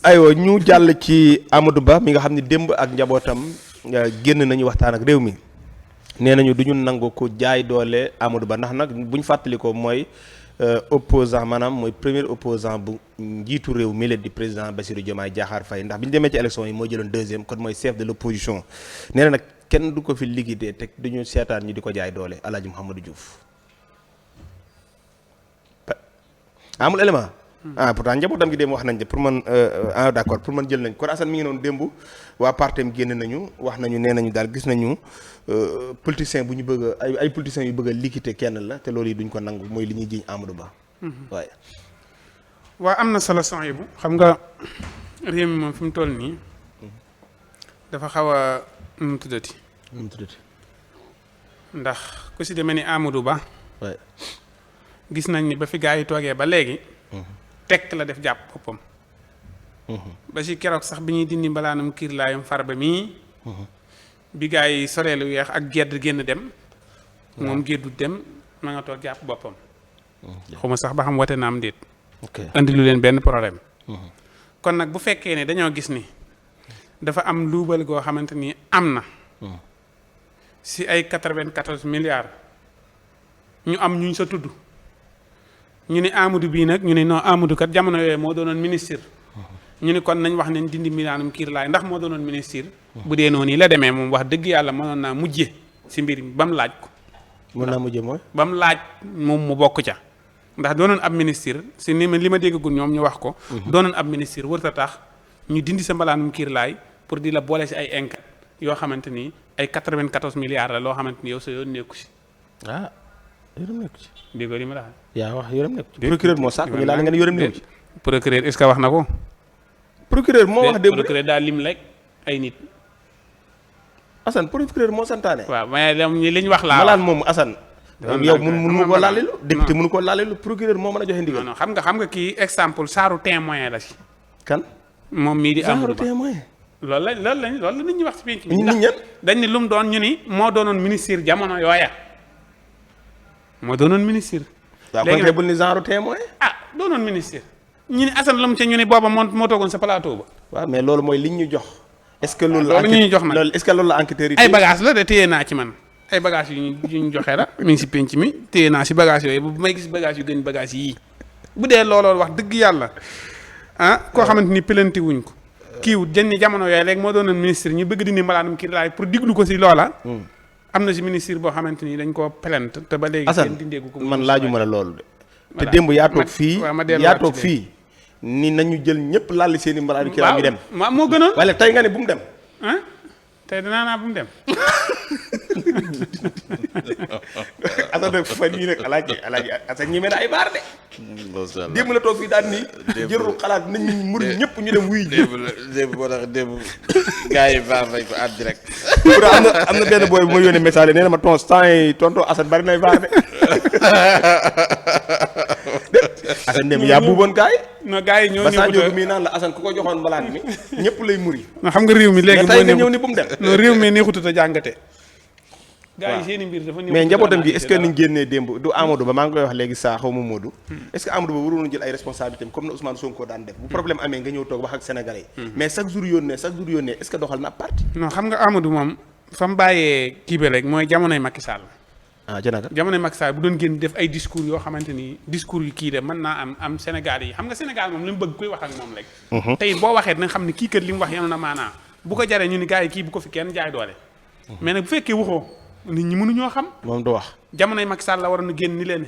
aywa ñu jàll ci Amadou Ba mi nga xam ne démb ak njabootam génn nañu waxtaan ak réew mi nee nañu du ñu nangu ko jaay doole Amadou Ba ndax nag bu ñu fàttali ko mooy opposant maanaam mooy premier opposant bu njiitu réew mi leen di président Bassirou Diomaye Diakhar Faye ndax bi ñu demee ci élection yi moo jëloon deuxième kon mooy chef de l'opposition nee na nag kenn du ko fi liggéey te duñu seetaan ñu di ko jaay doole El Hadj Mouhamadou Diouf amul élément. Pourtant njabootam gi dem wax nañ de pour man d'accord pour man jël nañ kon Assane mi ngi noonu démb waa partem génn nañu wax nañu nee nañu daal gis nañu politicien bu ñu bëgg a ay politiciens yu bëgg a liquider kenn la te loolu yi duñ ko nangu mooy li ñuy jiiñ Amadou Ba. waaye. waa am na solo son bu xam nga réew mi moom fi mu toll nii dafa xaw a nu mu tuddati. ndax ku si demee ni Amadou Ba. waaye. gis nañ ni ba fi gaa yi toogee ba léegi. tekk la def jàpp boppam. ba ci keroog sax bi ñuy dindi mbalaanam kiir laayam Farba mii. bi gaa yi soree lu weex ak gedd génn dem. moom geddu dem ma nga toog jàpp boppam. xuma sax ba xam wote na am déet. andi lu leen benn problème. kon nag bu fekkee ne dañoo gis ni dafa am luubal goo xamante ni am na. si ay 94 milliards. ñu am ñu sa tudd. ñu ni Amadou bii nag ñu ne non Amadou kat jamono yooyu moo doonoon ministre. ñu ni kon nañ wax nañ dindi milaanum kiir laay ndax moo doonoon ministre. bu dee noonu yi la demee moom wax dëgg yàlla mënoon naa mujje si mbir mi ba mu laaj ko. mën naa mujje mooy. ba mu laaj moom mu bokk ca. ndax doonoon ab ministre si ni li ma déggagul ñoom ñu wax ko. doonoon ab ministre wërta tax ñu dindi sa mbalaanum kiir laay pour di la boole si ay enquête yoo xamante ni ay 94 milliards la loo xamante ni yow sa yoon nekku si. yërëm nekku ci. dégg nga li ma la wax. yaa wax yërëm nekku ci. procureur moo sàkk ñu laal nga ne yërëm nekku ci. procureur est-ce que wax na ko. procureur moo wax démb procureur daal lim rek ay nit. Assane procureur moo santaane. waaw mais li ñu wax laa. malaan moom Assane. yow mënu ko laalilu député mënu ko laalilu procureur moo mën a joxe ndigal. non xam nga kii exemple saaru témoin la si. kan. moom mii di Amadou Ba saaru témoin. loolu la nit ñi wax si penc mi. nit ñi dañ ni lu mu doon ñu ni moo doonoon ministre jamono yooya. moo doonoon ministre. léegi nag bul ni genre témoin. doonoon ministre. ñu ni Assane la mu ca ñu ni booba moo toogoon sa plateau ba. waaw mais loolu mooy liñ ñu jox. est-ce que loolu la loolu ñu jox nag loolu est-ce que loolu la enquêteur yi. ay bagages la de téye naa ci man ay bagages yu ñu joxe la mi ngi si penc mi téye naa si bagages yooyu bu may gis bagages yu gën bagages yii. bu dee looloo wax dëgg yàlla koo xamante ni pëlanti wuñ ko. kiiwut jën ni jamono yooyu léegi moo doonoon ministre ñu bëgg dindi mbalaanum kii laay pour diglu ko si loola. am na si ministre boo xamante ni dañ koo plainte te ba léegi. Assane kenn dindeegu ko man laaju ma la loolu de. te démb yaa toog fii ni nañu jël ñëpp lalli seen i mbalaanu kii ñu dem. waaw moo gënoon. wala tey nga ne bu mu dem. tey dinaa naa bu mu dem. Assane nag fan yii nag alaaji Assane ñeme na ay baar de. démb la toog fii daal ni. jërul xalaat nañ ñu mur ñëpp ñu dem wuy ji. démb moo tax démb gars yi vaar nañ ko en direct. am na benn booy bu ma yónnee message nee na ma temps yi tonton Assane bari nay vaar de. Assane dem yaa buuboon gars yi. non gars yi ñoo ba Sadio mii naan la Assane ku ko joxoon mbalaan mi ñëpp lay muri. non xam nga réew mi léegi mais tey nga ñëw ni bu mu dem. non réew mi neexutut a jàngate. gars yi seen i mbir dafa mais njabootam gi est-ce que niñ génnee démb du Amadou Ba maa ngi koy wax léegi saa xaw ma Modou. est-ce que Amadou Ba waroon jël ay responsabilités comme na Ousmane Sonko daan def bu problème amee nga ñëw toog wax ak sénégalais yi. mais chaque jour yónnee est-ce que doxal na parti. non xam nga Amadou moom fa mu bàyyee kii bi rek mooy jamonoy Macky Sall. jënaka jamonoy Macky Sall bu doon génn def ay discours yoo xamante ni discours yu kii de mën naa am Sénégal yi xam nga Sénégal moom li mu bëgg kuy wax ak moom rek. tey boo waxee dina xam ne kii kat li mu wax yenu na maanaa bu ko jaree ñu ni gars yi kii bu ko fi kenn jaay doole. mais nag bu fekkee waxoo nit ñi mënuñoo xam. moom du wax. jamonoy Macky Sall la waroon a génn ni leen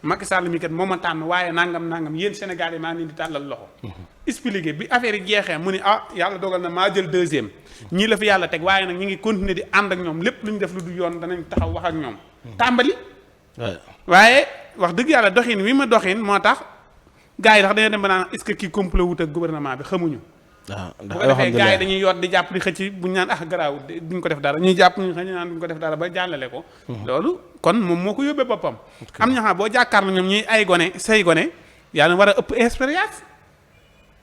Macky Sall mi kat moo ma tànn waaye nangam yéen Sénégal yi maa ngi leen di tàllal loxo. expliqué bi affaire yi jeexee mu ni yàlla dogal na maa jël deuxième ñii la fi yàlla teg waaye nag ñu ngi continuer di ànd ak ñoom lépp lu ñu def lu du yoon danañ taxaw wax ak ñoom. tàmbali. waaye wax dëgg yàlla doxin wi ma doxin moo tax gars yi tax dañoo dem ba naan est-ce que kii complot wut ak gouvernement bi xamuñu. bu ko defee gars yi dañuy yot di jàpp di xëcc bu ñu naan garaawul duñ ko def dara ñuy jàpp ñu xëy naan duñ ko def dara ba jàllale ko. loolu kon moom moo ko yóbbee boppam. am ñoo xam boo jàkkaarloo ñoom ñuy ay gone say gone yaa war a ëpp expérience.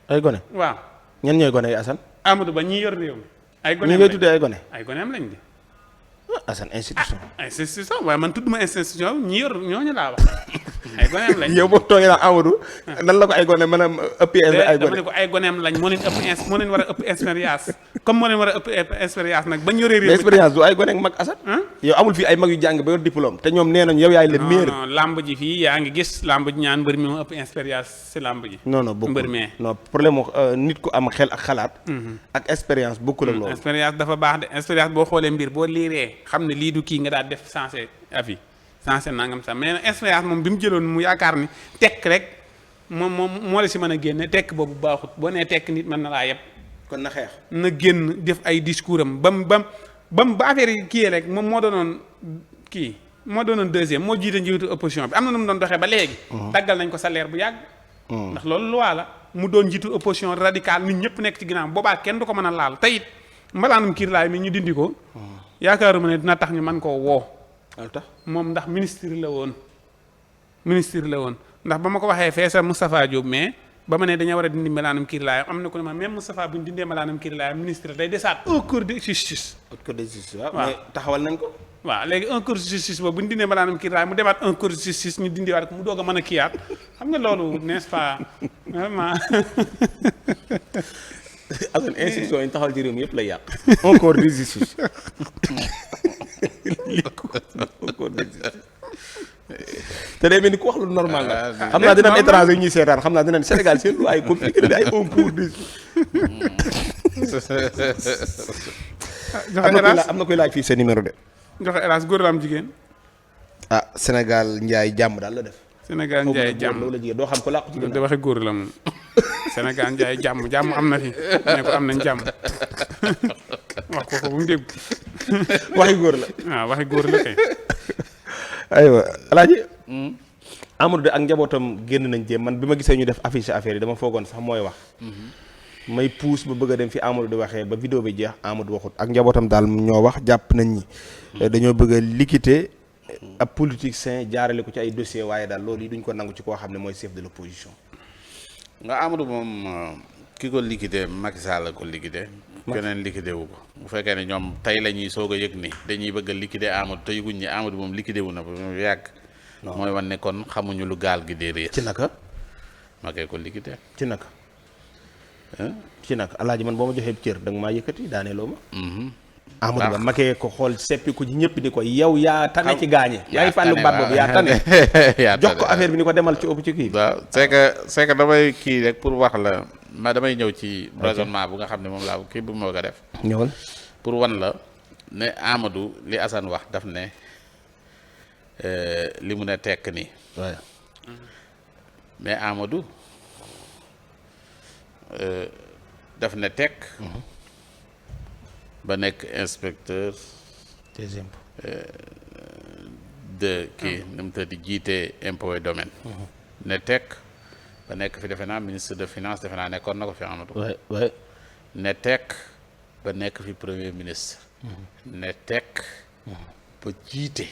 ay gone. waaw ñan ñooy gone yi Assane. Amadou Ba ñi yor réew mi. ay gone ñi ngay tuddee ay gone. ay gone am lañ di. Assane institution. institution waaye man tudd ma institution ñi yor ñooñu laa wax. ay goneem lañ. yow boo toogee naa Amadou. nan la ko ay gone maanaam ëppee ay dama gone. ne ko ay goneem lañ moo leen war a ëpp expérience comme moo leen war a ëpp expérience nag bañ yoree réew mi. expérience du ay gone ak mag Assane. yow amul fii ay mag yu jàng ba yor diplôme te ñoom nee nañ yow yaay le meilleur. non lamb ji fii yaa ngi gis lamb ji ñaan mbër mi moo ëpp expérience si lamb ji. non bokkul mbër mee. non problème mu nit ku am xel ak xalaat. ak expérience bokkul ak loolu. expérience dafa baax de expérience boo xoolee mbir boo liiree xam ne lii du kii nga daal def sensé avis sensé nangam sax mais expérience moom bi mu jëloon mu yaakaar ni tekk rek moom moo la si mën a génne tekk boobu baaxut boo nee tekk nit mën na laa yeb. kon na xeex. na génn def ay discours am ba affaire yi kii rek moom moo doonoon deuxième moo jiite njiitu opposition bi am na nu mu doon doxee ba léegi. daggal nañ ko salaire bu yàgg. ndax loolu loi la mu doon njiitu opposition radicale nit ñëpp nekk ci ginnaaw boobaa kenn du ko mën a laal te it mbalaanum kiirlaay mi ñu dindi ko. yaakaaruma ne dina tax ñu mën koo woo. tax moom ndax ministre la woon ndax ba ma ko waxee fee sa Moustapha Diop mais ba ma ne dañoo war a dindi mbalaanum kiirlaayam am na ko ne ma même Moustapha bu ñu dindee mbalaanum kiirlaayam ministre day desaat au cours de justice. waaw mais taxawal nañ ko. waaw léegi un cours de justice boobu bu ñu dindee mbalaanum kiirlaay mu demaat un cours de justice ñu dindiwaat ko mu doog a mën a kiiyaat xam nga loolu n'est-ce pas vraiment. Assane institution yi taxawal ci réew mi yëpp lay yàq. un cours de justice. te day mel ni ku wax lu normal la. xam naa dina am étranger yu ñuy seetaan xam naa dina ne Sénégal seen lu ay compliqué ay un cours de. am na koy laaj fii sa numéro de. joxe hélas góor la am jigéen. Sénégal njaay jàmm daal la def. Sénégal njaay jàmm loolu la jigéen doo xam ko làqu ci da waxe góor la moom. Sénégal njaay jàmm am na fi ne ko am nañ jàmm wax ko bu mu dégg. waxi góor la. waaw waxi góor la kay. aywa alaaji Amadou de ak njabootam génn nañ jéem man bi ma gisee ñu def affiche affaire yi dama foogoon sax mooy wax may puus ba bëgg a dem fi Amadou di waxee ba vidéo bi jeex Amadou waxut ak njabootam daal ñoo wax jàpp nañ ñi dañoo bëgg a liquider ab politicien jaarale ko ci ay dossier waaye daal loolu yi duñ ko nangu ci koo xam ne mooy chef de l'opposition. nga Amadou moom ki ko liquider Macky Sall la ko liquider keneen liquider wu ko bu fekkee ne ñoom tey la ñuy soog a yëg ni dañuy bëgg a liquider Amadou te yëguñ ni Amadou moom liquider wu na ba mu yàgg. mooy wan ne kon xamuñu lu gaal gi dee réer. ci naka. Macky ko liquider. ci naka. ci naka alaaji man boo ma joxee cër danga maa yëkkati daaneeloo ma. Amadou Ba Macky ko xool seppi ko ci ñëpp ni ko yow yaa tane ci gaañe. yaa ngi fàllu baat boobu yaa tane. jox ko affaire bi ni ko demal ci ëpp ci kii. waaw c'est que damay kii rek pour wax la ma damay ñëw ci raisonnement bu nga xam ne moom laa kii bu ma ko def. ñëwal pour wan la ne Amadou li Assane wax daf ne li mu ne tekk nii. waaw mais Amadou daf ne tekk. ba nekk inspecteur des impôts de kii nu mu tëdd jiite impôt et domaine. ne tekk ba nekk fi defe naa ministre de finance defe naa nekkoon na ko fi Amadou. waay ne tekk ba nekk fi premier ministre. ne tekk ba jiite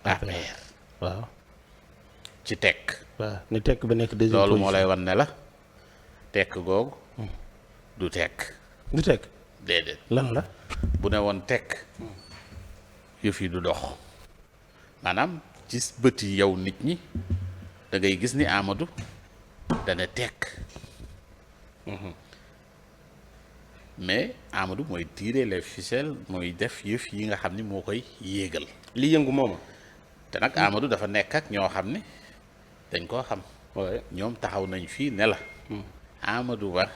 APR. waaw ci tekk. waaw ne tekk ba nekk deuxième loolu moo lay wan ne la tekk googu du tekk. du tekk. déedéet lan la. bu ne woon tekk yëf yi du dox maanaam ci bët yi yow nit ñi da ngay gis ni Amadou dana tekk mais Amadou mooy tirer les ficelles mooy def yëf yi nga xam ni moo koy yéegal. li yëngu mooma. te nag Amadou dafa nekk ak ñoo xam ni dañ koo xam. ñoom taxaw nañ fii ne la. Amadou Ba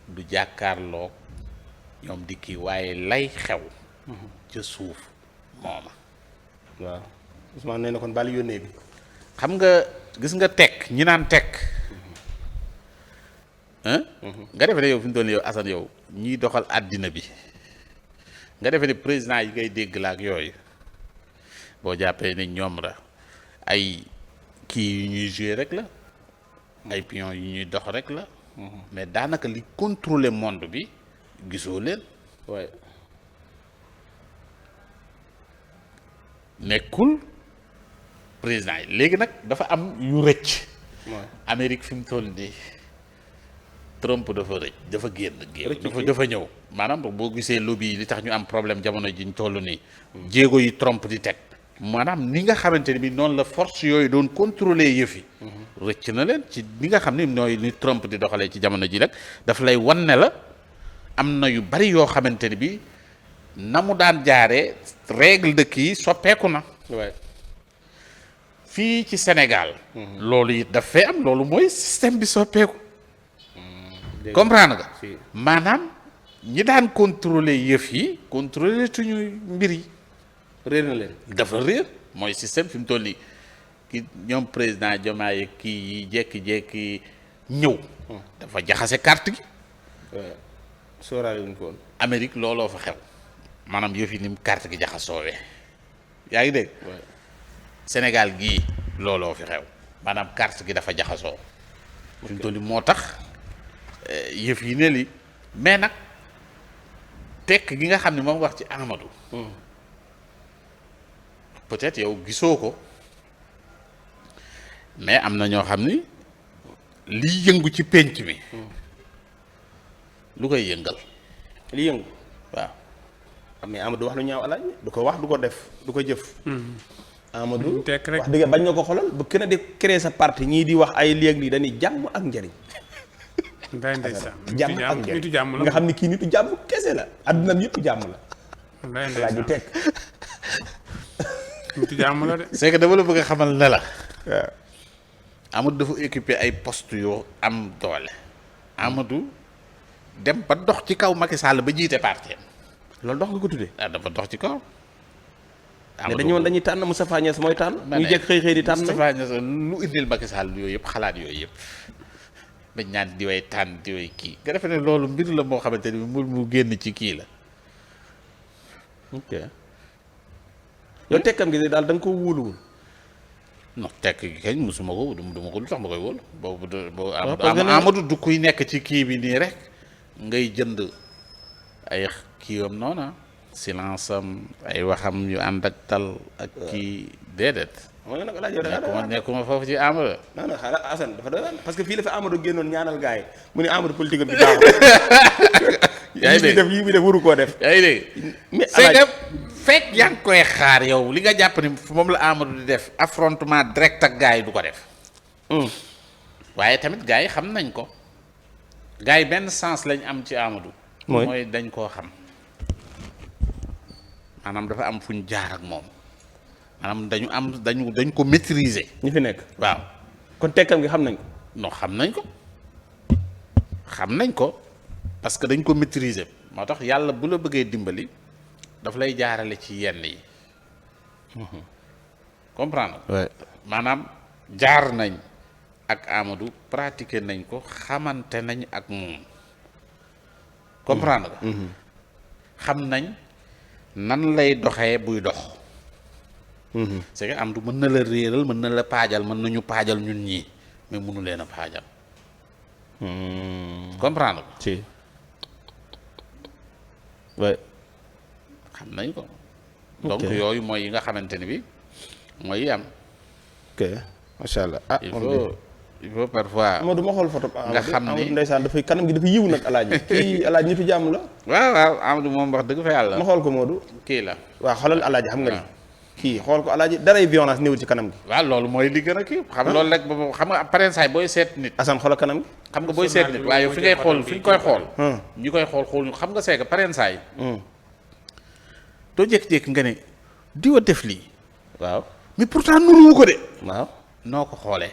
du jàkkaarloo ñoom di kii waaye lay xew. ca suuf mooma. waaw Ousmane nee na kon bàyyi yónnee bi. xam nga gis nga tekk ñi naan tekk. nga defe ne yow fi mu toll nii yow Assane yow ñiy doxal àddina bi nga defe ne président yi ngay dégg la ak yooyu boo jàppee ne ñoom la ay kii yu ñuy jouer rek la ay pion yu ñuy dox rek la. mais daanaka li contrôler monde bi gisoo leen. waaye nekkul président yi léegi nag dafa am yu rëcc. Amérique fi mu toll nii Trump dafa rëcc dafa génn dafa ñëw maanaam boo gisee lobby yi li tax ñu am problème jamono ji ñu toll nii. jéego yi Trump di teg maanaam ni nga xamante ni bi noonu la force yooyu doon contrôler yëf yi rëcc na leen ci ni nga xam ne nooy ni Trump di doxalee ci jamono ji rek daf lay wan ne la am na yu bari yoo xamante ni bi na mu daan jaaree règle dëkk yi soppeeku na fii ci Sénégal loolu it daf fee am loolu mooy système bi soppeeku comprendre nga maanaam ñi daan contrôler yëf yi contrôler tuñu mbir yi réer na leen dafa réer mooy système fi mu toll nii ki ñoom président Diomaye kii yi jékki-jékki ñëw dafa jaxase carte gi sóoraale wuñ ko woon Amérique looloo fa xew maanaam yëf yi ni mu carte gi jaxasoowee yaa ngi dégg Sénégal gii looloo fi xew maanaam carte gi dafa jaxasoo fi mu toll nii moo tax yëf yi ne li mais nag tekk gi nga xam ne moom wax ci Amadou peut-être yow gisoo ko mais am na ñoo xam ni liy yëngu ci pénc mi lu koy yëngal li yëngu waaw mais Amadou wax lu ñaaw alaaj du ko wax du ko def du ko jëf Amadou tekk rek wax dëgg bañ na ko xolal bu kenn di créer sa parti ñii di wax ay léeg lii dañuy jàmm ak njëriñ jàmm ak njëriñ nitu jàmm la nga xam ni kii nitu jàmm kese la adduna bi yëpp jàmm la alaaj di tekk nitu jàmm la de c'est que dama la bëgg a xamal ne la waaw Amadou dafa occupé ay poste yoo am doole Amadou dem ba dox ci kaw Macky Sall ba jiite parti loolu dox nga ko tuddee dafa dox ci kaw mais dañu woon dañuy tànn Moustapha Niasse mooy tànn ñu jekk xëy di tànn Moustapha Niasse lu indil Macky Sall yooyu yëpp xalaat yooyu yëpp dañ naan di way tànn di way kii nga defe ne loolu mbir la moo xamante ni mu génn ci kii la ok yow tekkam gi daal da nga ko wóoluwul non tekk gi kañ musuma ko duma ko lu tax ma koy wóolu boobu parce que Amadou du kuy nekk ci kii bi nii rek ngay jënd ay kiiwam noona silence am ay waxam yu ànd ak tal ak kii déedéet mooy nag laaj yow da nekkuma foofu ci Amadou non non xaaral Assane dafa doy parce que fii la fi Amadou génnoon ñaanal gars yi mu ne Amadou politique am bi baaxul yaa ngi dégg yii bi def waru koo def yaa ngi dégg mais c'est que fekk yaa ngi koy xaar yow li nga jàpp ni moom la Amadou di def affrontement direct ak gars yi du ko def waaye tamit gars yi xam nañ ko gars yi benn sens lañ am ci Amadou mooy dañ koo xam maanaam dafa am fu ñu jaar ak moom maanaam dañ ko maîtriser ñi fi nekk waaw kon tekkam gi xam nañ ko non xam nañ ko parce que dañ ko maîtriser moo tax yàlla bu la bëggee dimbali daf lay jaarale ci yenn yi comprendre maanaam jaar nañ ak Amadou pratiquer nañ ko xamante nañ ak moom comprendre nga xam nañ nan lay doxee buy dox c'est que Amadou mën na la réeral mën na la paajal mën nañu paajal ñun ñii mais mënu leen a paajal comprendre nga si ouais xam nañ ko donc yooyu mooy yi nga xamante ni bi mooy yi am ok macha allah ah il faut parfois Amadou ma xool photo nga xam ni Amadou ndeysaan dafay kanam gi dafa yiw nag alaaji kii alaaji nitu jàmm la waaw Amadou moom wax dëgg fa yàlla ma xool ko Modou kii la waaw xoolal alaaji xam nga ni kii xool ko alaaji daray violence néew ci kanam gi waaw loolu mooy li gën a kii xam loolu rek xam nga parensaay booy seet nit Assane xoolal kanam gi xam nga booy seet nit waaye fi ngay xool fi ñu koy xool ñi koy xool xam nga c'est que parensaay doo jékki-jékki nga ne diwa def lii waaw mais pourtant nuruwu ko de waaw noo ko xoolee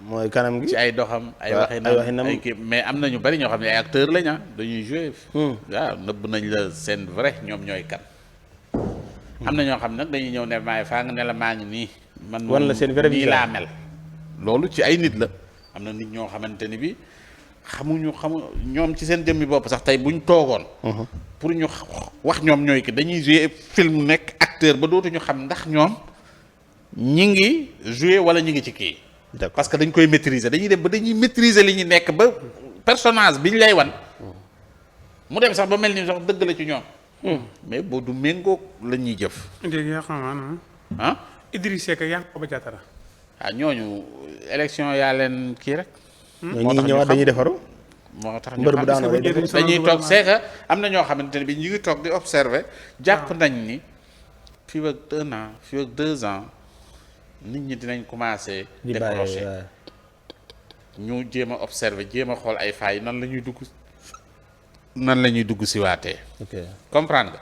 mooy kanam gi ci ay doxam ay waxinam ay kii mais am na ñu bari ñoo xam ne ay acteurs lañ dañuy jouer waaw nëbb nañ la seen vrai ñoom ñooy kan am na ñoo xam nag dañuy ñëw ne maay faa nga ne la maa ngi nii man wan la seen vrai nii laa mel loolu ci ay nit la am na nit ñoo xamante ni bi xamu ñoom ci seen jëmmi bopp sax tey buñ toogoon pour ñu wax ñoom ñooy ki dañuy jouer film nekk acteur ba dootuñu xam ndax ñoom ñi ngi jouer wala ñi ngi ci kii parce que dañ koy maîtriser dañuy dem ba dañuy maîtriser li ñu nekk ba personnage bi ñu lay wan mu dem sax ba mel ni sax dëgg la ci ñoom mais boo du méngoog la ñuy jëf léegi yaa xam ah Idriss Seck ak Yankhoba Diattara ñooñu élection yaa leen kii rek ñi ngi ñëwaat dañuy defaru moo tax mbër bu daanoo dañuy toog c'est que am na ñoo xamante ne bi ñu ngi toog di observer jàpp nañ ni fii ak 1 an fii ak 2 ans nit ñi dinañ commencer di décrocher bàyyi ñu jéem a observer jéem a xool ay failles nan la ñuy dugg si waatee ok comprendre nga.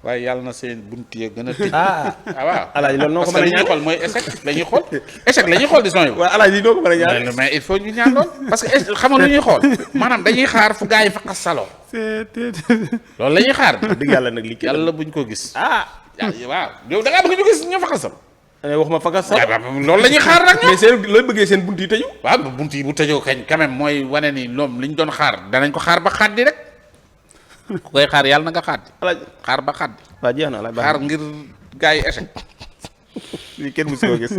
waaye yàlla na seen bunt ya gën a tëj. waaw alaaji loolu noo ko parce que mën a li ñuy xool mooy échec la ñuy xool échec la ñuy xool di son yi. waaw alaaji noo ko mën a ñaan mais il faut ñu ñaan lool parce que xam nga lu ñuy xool maanaam dañuy xaar fu gars yi fa xas saloo loolu la ñuy xaar. dëgg yàlla nag li yàlla buñ ko gis. waaw yow da ngaa bëgg ñu gis ñu fa xasal. waxuma fagas sax loolu la ñuy xaar nag ñoom. mais seen looy bëggee seen bunt yi tëju. waaw bunt yi bu tëjoo kañ quand même mooy wane ni ñoom li ñu doon xaar danañ ko xaar ba xaddi rek ku koy xaar yàlla na nga xaddi. alaaji xaar ba xaddi. waaw jeex na alaaji xaar ngir gars yi échec. lii kenn musu koo gis